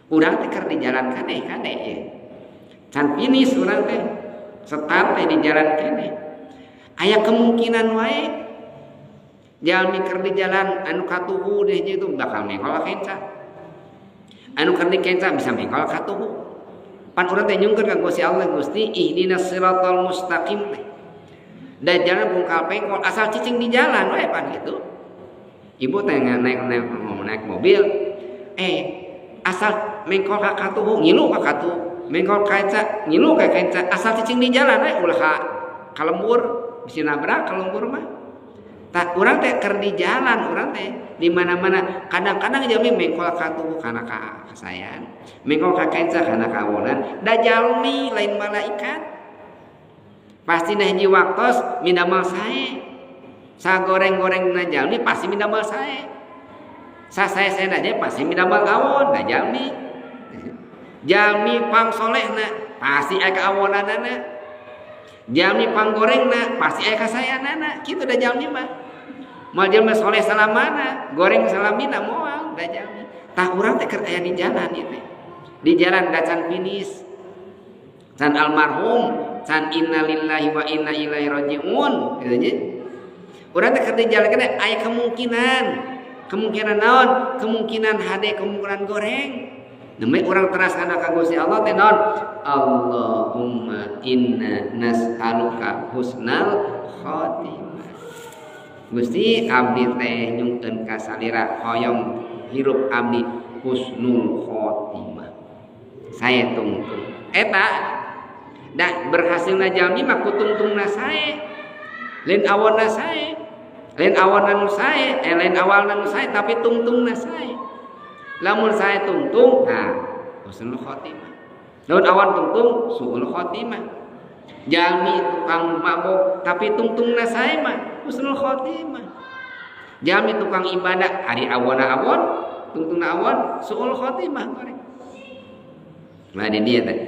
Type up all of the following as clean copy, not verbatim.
Urang teh keur di jalan kade kade ya. Can finish urang teh. Start teh di jalan kene. Aya kemungkinan wae jalmi keur di jalan anu katuhu deh itu bakal mengkol ka kenca. Anu keur di kenca bisa mengkol ka tuhu. Pan urang teh nyungkeun ka Gusti Allah, Gusti ihdinas siratal mustaqim teh. Da jalan bungkal pengkol asal cicing di jalan wae pan gitu. Ibu teh naik mobil asal mengkol ka katuhu ngilu ka katuhu, mengkol ka kenca ngilu ka kenca, asal cicing di jalan we ulah ka lembur bisi nabrak ka lembur mah. Tah urang teh keur di jalan, urang teh di mana-mana kadang-kadang jalmi mengkol ka tuhu kana kasayan, mengkol ka kenca kana kawonan, da jalmi lain malaikat. Pasti nah hiji waktos midamel sae. Sagoreng-gorengna jalmi pasti midamel sae. Sasae-saena aja pasti midamel awon da jalmi. Jalmi pangsolehna pasti aya kaawonanana. Jalmi panggorengna pasti aya kasayanana. Kitu da jalmi mah. Moal jalmi soleh salamana, goreng salamina moal da jalmi. Tah urang teh keur aya di jalan ieu teh. Di jalan da can finish. Can almarhum, can innalillahi wa inna ilaihi rajiun gitu nya. Urang teh keur di jalan kene aya kemungkinan. Kemungkinan naon? Kemungkinan hade, kemungkinan goreng. Namanya orang teras kana ka Gusti Allah teh naon? Allahumma inna nas'aluka husnal khatimah. Gusti abdi teh nyungkeun ka salira hoyong hirup abdi husnul khotimah. Sae tungtung. Eta da berhasilna jalmi mah kutungtungna sae. Lain awonna sae. Lain awonna nu sae, lain awalna nu sae tapi tungtungna sae. Lamun sae tungtung, nah husnul khotimah. Lamun awan tungtung suul khotimah. Jalmi tukang mabok tapi tungtungna sae mah husnul khotimah. Jalmi tukang ibadah ari awonna awon, tungtungna awon suul khotimah goreng. Nah di dia teh.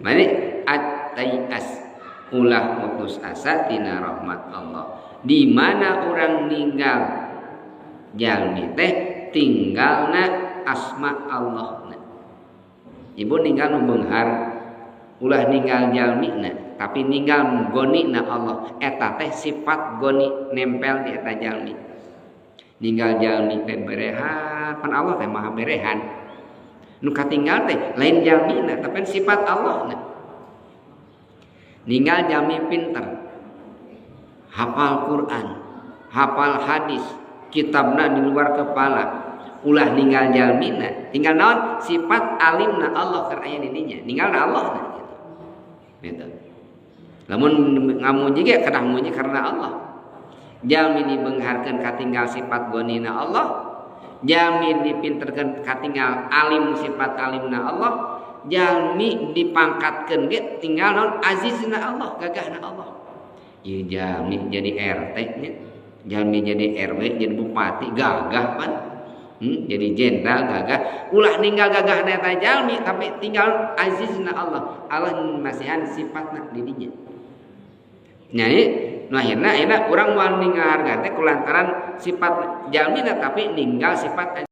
Mane at-tai'as ulah putus asa tina rahmat Allah. Di mana orang ninggal jalmi teh tinggalna asma Allah. Ibu ninggal nu beunghar, ulah ninggal jalmina, tapi ninggal gonina Allah. Eta teh sifat goni nempel di eta jalmi. Ninggal jalmi teh berehan, pan Allah teh maha berehan. Nu katinggal teh lain jalmina, tapi sifat Allah. Ninggal jalmi pinter, hafal Quran, hafal hadis, kitabna di luar kepala. Ulah ninggal jalmina, tinggal naon sifat alimna Allah keur aya di dinya, ninggalna Allah na gitu. Gitu. Lamun ngamuji ge kedah muji karena Allah. Jalmi dibeungharkeun katinggal sifat gonina Allah, jalmi dipinterkeun katinggal alim sifat alimna Allah, jalmi dipangkatkeun ge tinggal naon azizna Allah, gagahna Allah. Ieu jalmi jadi RT nya, jalmi jadi RW, jadi bupati gagah pan. Jadi jenderal gagah, ulah ninggal gagah eta jalmi tapi tinggal azizna Allah. Allah masihan sifatna di dinya. Nya nu akhirna ayeuna urang moal ninggal harga teh kulantaran sifat jalmina tapi ninggal sifat